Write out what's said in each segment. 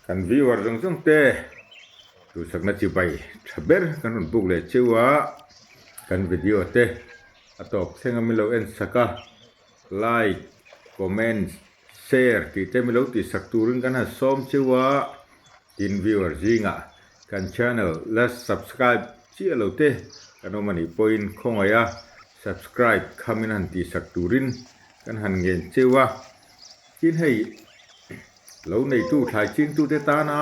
Kan viewer zawng zawng te duhsakna chibai tha ber kan rawn buk leh cheu a, kan video te a tawp thleng a min lo en sak a, like, comment, share tih te min lo tih sak turin kan han sawm cheu a, tin viewer zingah kan channel la subscribe chiah lo te kan awm anih pawhin khawngaih a subscribe kha min han tih sak turin kan han ngen cheu a. Tin hei, lo neitu thlai chingtute tana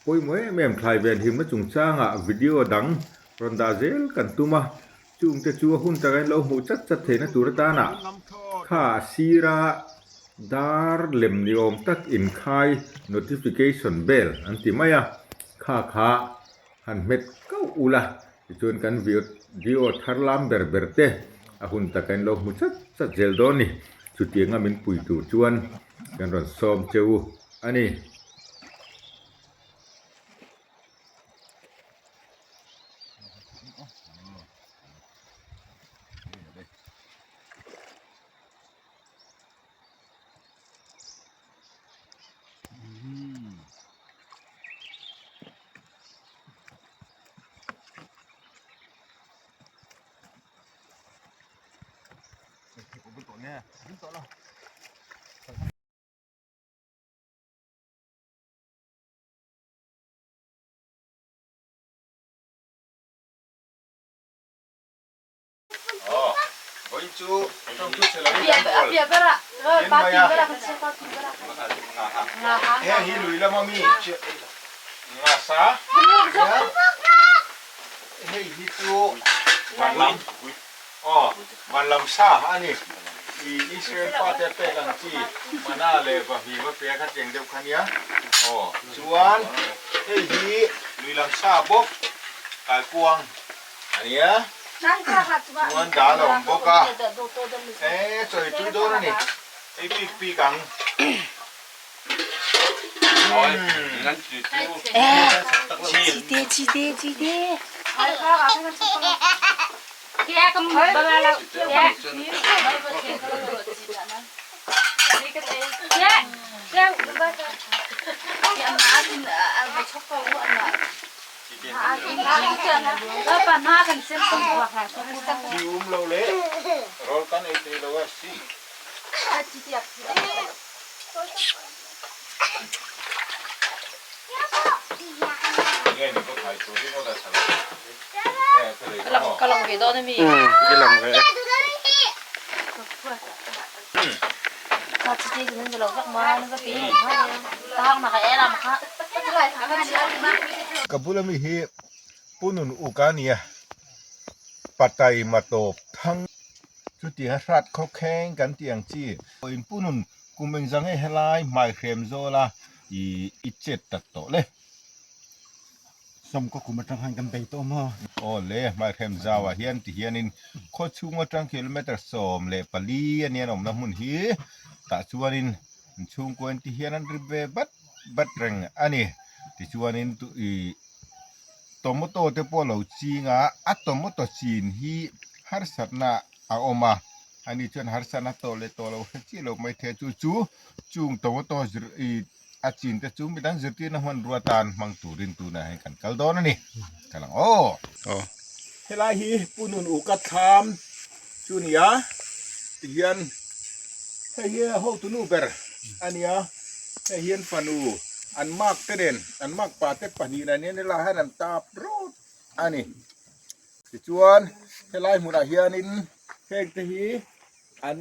pawimawh em em thlai ven himna chungchangah video dang rawn dah zel kan tum a, chungte chu a hun taka in lo hmuh chat chat theihna tur atana kha a sira dar lem ni awm tak inkhai notification bell an ti mai a, kha kha han hmet kauh ula tichuan kan video thar lam ber ber te a hun taka in lo hmu chat chat zel dawn ni. Chutianga min pui tur chuan kan rawn sawm che u a ni. Heng hi lui lama mi ngasa hei hi chu vanlam aw vanlam sa a ni i Israel fate pek ang chi mana leh vahmi va pek a cheng deuh kha nia aw chuan hei hi lui lam sa bawk kaikuang A nia, chuan dal a awm bawk a, e chawi tui dawn a ni, ei pik pik ang. Ti um lo le rawl kan ei thei lo a si. Ka lang ve dawn ami? I lang ve e. Ka bula mi hi Punun uk a nia, Patai matawp thang chutiang a hrat khaw kheng kan tih ang chi. In Punun kum engzang nge helai hmaihrem zawla i chet tak tawh le. Sawm ka kum atang khan kan bei tawh maw? Aw le, Hmaihrem zauah hian ti hianin khaw chhung atang kilometre 14 a nia an awmna hmun hi tah chuanin chhungkaw ti hian an ri ve bat bat reng a ni. Tichuanin ih tomato te pawh lo ching a, a tomato chin hi harsatna a awm a, ani chuan harsatna tawh leh tawh lo hre chiah lo maithei a, chu chu chung tomato zir ih. A chin te chu midang zirtirna hmanrua tan hmang turin tunah hian kan kal dawn a ni. Kal ang aw. Aw. Helai hi Pu Nun Uka thlam chu a ni a, tihian hei hi a hotunu ber a ni a, hei hian fanu an mark te nen an mark pa te pahnih nen hian helaiah hian an tap rawt a ni. Tichuan helai hmunah hianin heng te hi an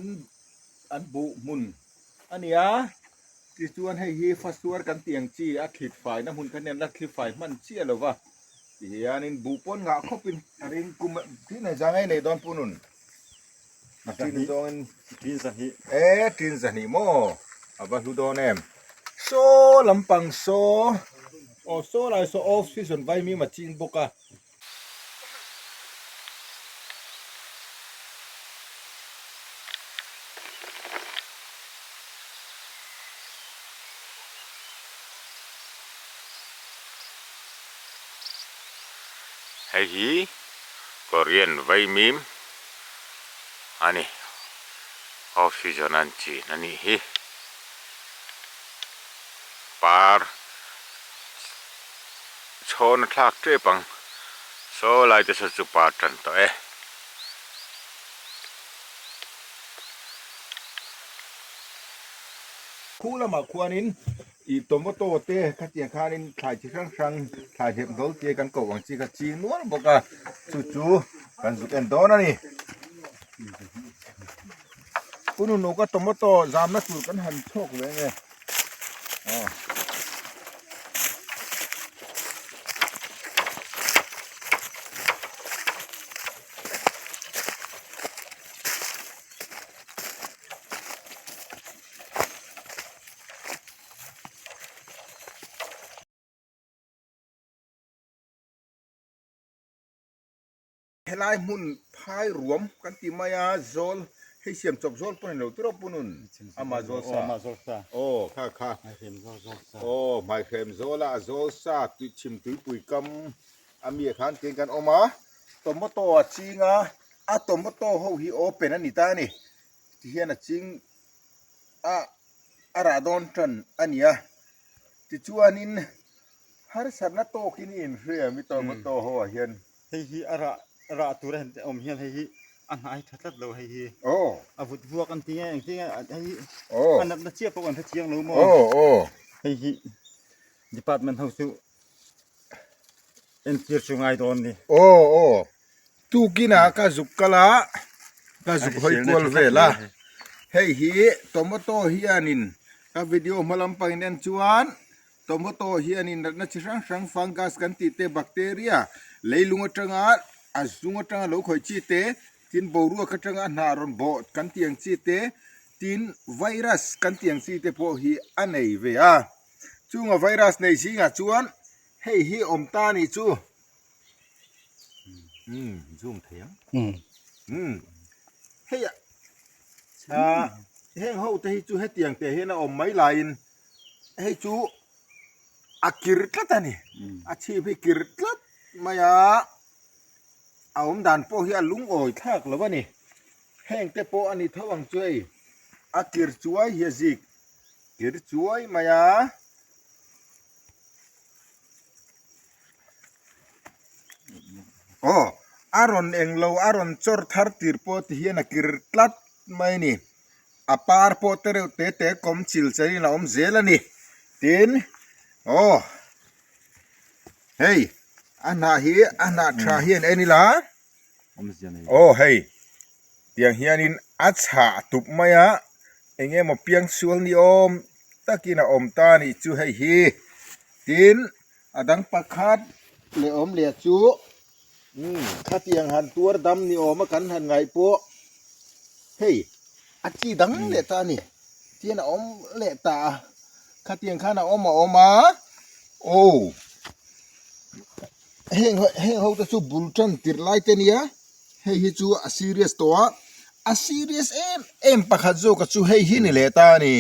an buh hmun a ni a. Tichuan hei hi fasuar kan tih ang chi a thlit faina hmun kha nen la thli fai hman chiah lo va, ti hianin buh pawn ngah khawpin a ring kum tin hei zang ei nei dawn punun tin zawngin tin zahnih e tin zahnih maw a va hlu dawn em saw lampang saw aw saw lai saw off season vaimim a ching bawk a. Hei hi Korean vaimim a ni, off season an chin a nih hi. Par. chhawn a thlak tep ang. Saw lai te saw chu par tan tawh e. Khu lamah khuanin ih tomato te khatiang khanin thlai chi hrang hrang thlai hlep dawl te kan koh ang chi kha ching nual bawk a chu chu kan zuk en dawn a ni. Pu Nunuka tomato zamna tur kan han chhuak ve nge. Aw. Helai hmun phai ruam kan tih mai a zawl hei siam chawp zawl pawh a ni lo tirh punun ama zawl sa aw kha kha aw hmaihrem zawl a a zawl sa tui chhim tuipui kam a mi ah khan tiin kan awm a tomato a ching a a tomato ho hi open a ni ta a ni tihian a ching a a rah dawn tan a ni a tichuanin harsatna tawkin i inhria mi tomato ho ah hian. Hei hi a rah rah tur a han awm hian hei hi a hnah hi tha tlat lo hei hi aw a vut vuak an ti nge engtin nge hei hi aw a natna chiah pawh kan hre chiang lo maw aw aw hei hi department ho chu entir chu ngai dawn ni aw aw tukinah ka zuk kal a ka zuk hawi kual vel a hei hi tomato hianin ka video hma lampangin en chuan Tomato hianin natna chi hrang hrang fungus kan tih te, bacteria, leilung atanga a zung atanga lo khawih chi te, tin boruak atanga a hnah rawn bawh kan tih ang chi te, tin virus kan tih ang chi te pawh hi a nei ve a. Chunga virus nei zingah chuan hei hi awm ta a nih chu. Umm zoom thei ang. Umm hei ah heng ho te hi chu hetiang te hian a awm mai laiin hei chu a kir tlat a ni a chhip hi kir tlat mai a a awm dan pawh hi a lungawi thlak lo a ni heng te pawh a ni tho ang chu hei a kir chuai hi a zik kir chuai mai a. Aw a rawn englo a rawn chawr thar tir pawh ti hian a kir tlat mai a ni. A par pawh te reuh te te kawm chil che in a awm zel a ni tin aw hei a hnah hi a hnah tha hian en ila aw hei tiang hianin a chhah tup mai a eng emaw piang sual ni awm takin a awm ta a nih chu hei hi tin a dang pakhat leh awm leh chu Umm khatiang han tuar dam ni awm a kan han ngaih pawh hei a chi dang leh ta a ni chian a awm leh ta a khatiang khan a awm a awm a aw heng heng ho te chu bul tan tirh lai te nia hei hi chu a serious tawh a a serious em em pakhat zawk a chu hei hi ni leh ta a ni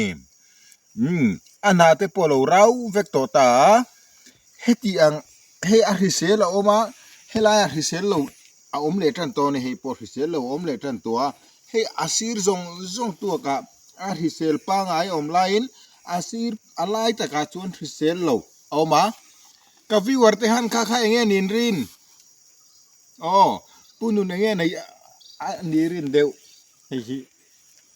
umm a hna te pawh a lo rau vek tawh ta a. Heti ang hei a hrisel a awm a helai a hrisel lo a awm leh tan tawh a ni hei pawh hrisel lo a awm leh tan tawh a hei a sir zawng zawng tuakah a hrisel pangai a awm laiin a sir a lai takah chuan hrisel lo a awm a ka viewer te han kha kha eng nge niin rin aw pu nun eng nge nei a ni rin deuh hei hi.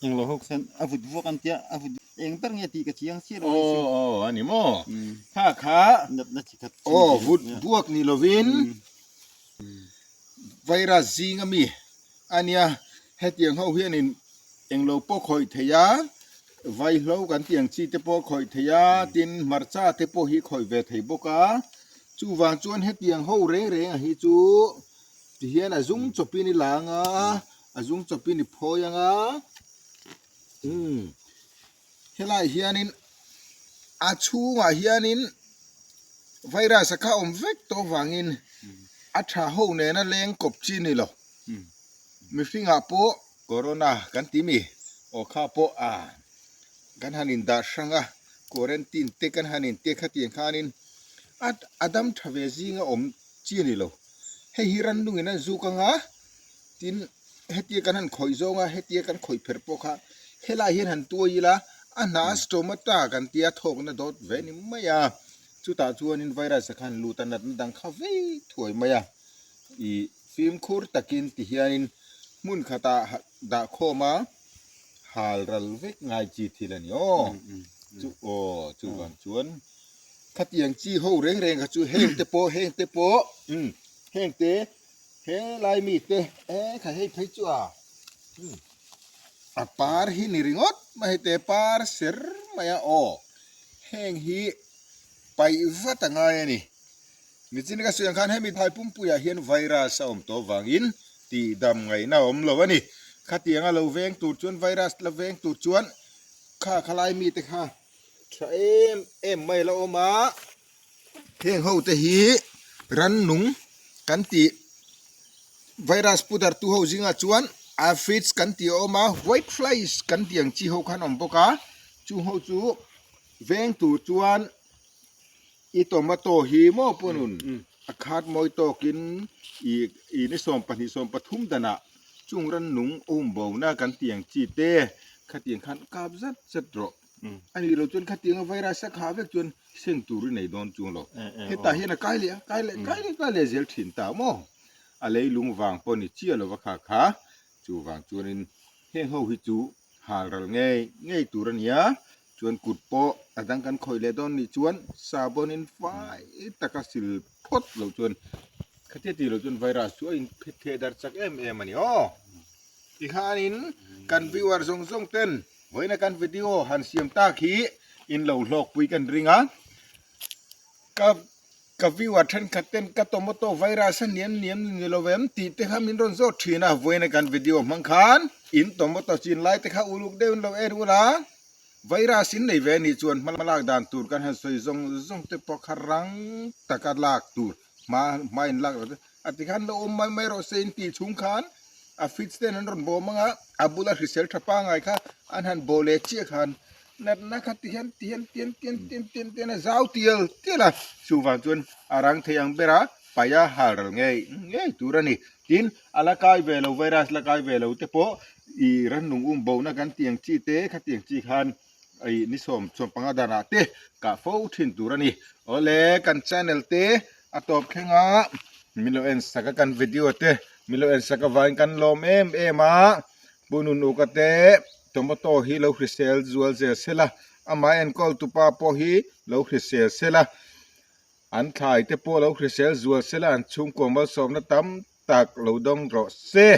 Englo ho khan a vut vuak an tia a vut eng ber nge tih ka chiang chiah lo aw aw a ni maw kha kha natna chi khat aw vut vuak ni lovin virus zing ami a nia hetiang ho hianin englo pawh khawih thei a vaihlo kan tih ang chi te pawh khawih thei a tin hmarcha te pawh hi khawih ve thei bawk a chuvang chuan hetiang ho reng reng a hi chu tihian a zung chawpin i lang a. A zung chawpin i phawi ang a, umm helaiah hianin a chhungah hianin virus a kha awm vek tawh avangin a tha ho nena leng kawp chi a ni lo mihringah pawh corona kan ti mi aw kha pawh a kan han indah hrang a quarantine te kan han inti a khatiang khanin a a dam tha ve zinga awm chi a ni lo hei hi rannungin an zuk ang a. Tin, hetia kan han khawih zawng a, hetia kan khawih pherh pawh kha helai hian han tuai ila, a hna stomata kan tia thawkna dawt ve ni mai a. Chutah chuanin virus a khan lut a natna dang kha vei thuai mai a. Ih fimkhur takin ti hianin hmun khatah dah khawm a hal ral vek ngai chi thil a ni aw. Chu aw chuvang chuan khatiang chi ho reng reng kha chu heng te pawh heng te pawh umm heng te helai mi te e kha hei phei chu a umm a par hi ni ringawt mai hei te par ser mai a aw heng hi paih vat a ngai a ni. Nichin ka sawi ang khan hemi phai pumpuiah hian virus a awm tawh vangin tih dam ngaihna a awm lo a ni. Khatianga lo veng tur chuan virus la veng tur chuan kha khalai mite kha tha em em mai la awm a. Heng ho te hi rannung kan tih virus pu dartu ho zingah chuan aphids kan tih a awm a, white flies kan tih ang chi ho khan a awm bawk a. Chung ho chu veng tur chuan I tomato hi maw pawnun a khat mawi tawkin i i ni 12 13 danah chung rannung awm bona kan ti ang chi te khatiang khan kap zat zat rawh. A nih loh chuan khatianga virus a khah vek chuan seng tur i nei dawn chuang lo. Hetah hian a kai leh a, kai leh kai leh kai leh zel thin ta maw? A leilung vang pawh ni chiah lova kha kha chuvang chuanin heng ho hi chu hal ral ngei ngei tur a nia. Chuan kut pawh a dang kan khawih leh dawn nih chuan sabawnin fai taka sil phawt loh chuan khatia tih loh chuan virus chu a in theh darh chak em em a ni aw. Tikhanin kan viewer zawng zawng ten vawiina kan video han siam tak hi in lo hlawkpui kan ring a. Ka Ka viewer thenkhat ten ka tomato virus a niam niam ni lo em tih te kha min rawn zawt thin a, vawiina kan video hmang khan in tomato chin lai te kha uluk deuh in lo en ula, virus in nei ve anih chuan hma lak dan tur kan han sawi zawng zawng te pawh kha rang taka lak tur hma hma in lak loh te a ti khan lo awm mai mai rawh se in tih chhung khan a fridge ten an rawn bawm ang a, a bula hrisel tha pangai kha an han bawh leh chiah khan Natna kha ti hian ti hian tian tian tian tian tian a zau tial tial a, chuvang chuan a rang thei ang ber a, paih a hal ral ngei ngei tur a ni. Tin, a la kai ve lo virus la kai ve lo te pawh ih rannung um bohna kan tih ang chi te khatiang chi khan ih ni 15 danah te kah fo thin tur a ni. Awle kan channel te a tawp thleng a, min lo en sak a kan video te min lo en sak avangin kan lawm em em a, Pu Nunuka te Tomato hi lo hrisel zual zel sela, amah enkawl tupa pawh hi lo hrisel sela, an thlai te pawh lo hrisel zual sela, an chhungkaw malsawmna tam tak lo dawng rawh se.